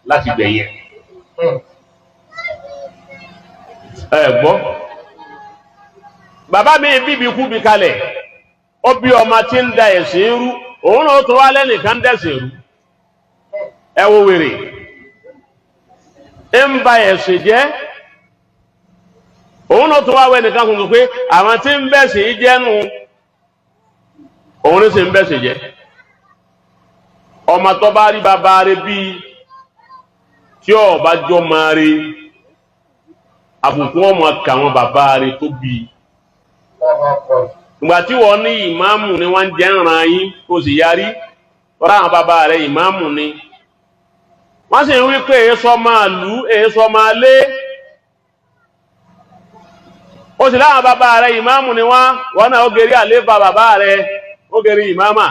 Láti gbẹ̀yìn ẹ gbọ́, bàbá mi bíbi kú bí kalẹ̀, ó bí ọmọ tí ń da ẹ̀sìn rú, òun náà tó wá lẹ́nìkan dẹ̀sìn rú. Ẹ wo wèrè ń ba ẹ̀sìn jẹ́, òun náà tó wá wẹ́ nìkan kùn pé àwọn tí ń bẹ̀sìn jẹ́ nù, òun ní sì ń bẹ̀sìn jẹ́. Ọmọ tó bá rí bàbá rẹ̀ bíi tí ó bá jọ máa rí, àbùkù ọmọ kàwọn bàbá rẹ̀ tó bí. Ìgbà tí wọ́n ní ìmáàmù ni wọ́n jẹ́ ń ran yín, kó sì yarí tọ́lá àwọn bàbá rẹ̀ ìmáàmù ni wọ́n sì ń wí pé èso máa lù, èso máa lé. Ó sì láwọn bàbá rẹ̀ ìmáàmù ni wọ́n. Wọ́n náà ó gerí àléfà bàbá rẹ̀, ó gerí ìmáàmà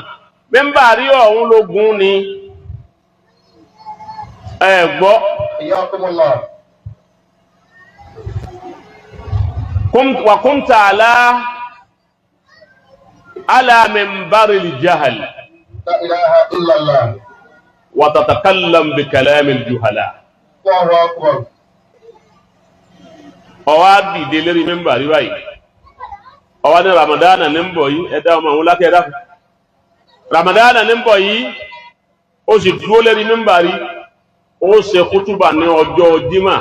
mẹ́mbà rí ọ̀hún lógún ni ẹ gbọ́. Hayyakumullah. Wa kumta ala minbaril jahal. La ilaha illallah. Wa tatakallam bi kalamil juhala. Allahu akbar. Ọwá dìde lérí mẹ́mbà rí báyìí, ọwá ní Ramadana ní ń bọ̀ yìí, ẹ̀dá ọmọ àwọn lákẹ́ ẹ̀dá Ramadana ní ń bọ̀ yìí. Ó sì dúró lérí mẹ́mbà rí, ó ṣe kútùbà ní ọjọ́ jímà,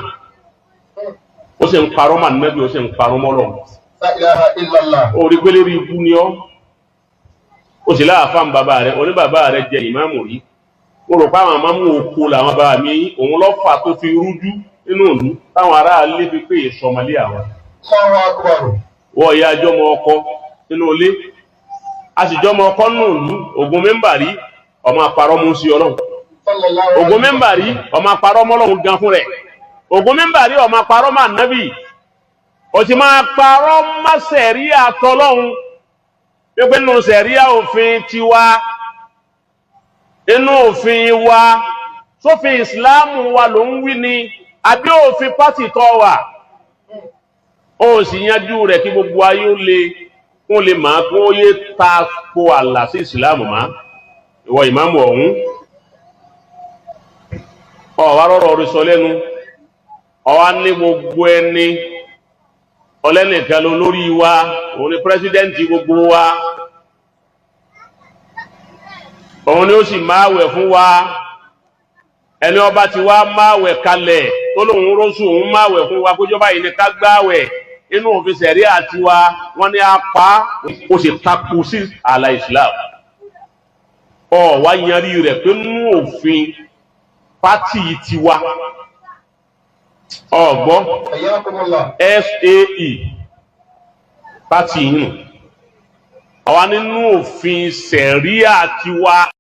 ó sì ń parọ́ mà nẹ́bí, ó sì ń parọ́ mọ́lọ̀. La ilaha illallah. Ó rí pé lérí ikú ni ọ́. Ó sì láàfáà bàbá rẹ̀, oní bàbá rẹ̀ jẹ ìmáàmù rí. Ó rò pé àwọn mámú oko làwọn bàbá mi, òun lọ́fà tó fi rújú nínú ìlú táwọn aráalé fi pé ìsọmọlé àwọn. Allahu akbar. Wọ́n ya jọmọ ọkọ nínú ilé, a sì jọmọ ọkọ nínú ìlú. Ògùn mẹ́mbà rí, ọmọ àparọ́ mú sí ọlọ́run. Sallallahu Ògùn alaihi mẹ́mbà rí, ọmọ àparọ́ mọ́lọ́run gan fún rẹ̀. Ògùn mẹ́mbà rí, ọmọ àparọ́ máa nábì, ó ti máa parọ́ má sẹ̀ríà tọlọ́run, pípẹ́ nínú sẹ̀ríà òfin tiwa, inú òfin wa, sófin ìsìláàmù wa ló ń wí ni àbí òfin pátì tó wà? Ó sì yanjú rẹ̀ kí gbogbo ayé ó lè kún lè máa kún ó yé ta ko àlà sí ìsìláàmù má. Ìwọ ìmáàmù ọ̀hún, ọ̀wá rọ̀rọ̀ orí sọ lẹ́nu, ọwá ní gbogbo ẹni ọlẹ́nìkan ló lórí wa, òun ni president gbogbo wa, òun ni ó sì máa wẹ̀ fún wa. Ẹni ọba ti wá máa wẹ̀ kalẹ̀ tó lóun rósù, òun máa wẹ̀ fún wa kójọba yìí ni ká gbáwẹ̀ inú òfin sẹ̀rí àti wa, wọ́n ní apá ó sì takú sí àlà Islam. Ọ wá yanrí rẹ̀ pé nínú òfin pátì tiwa, ọgbọ́. Hayyakumullah. SAE pátì yìí nù àwa nínú òfin sẹ̀ríà tiwa.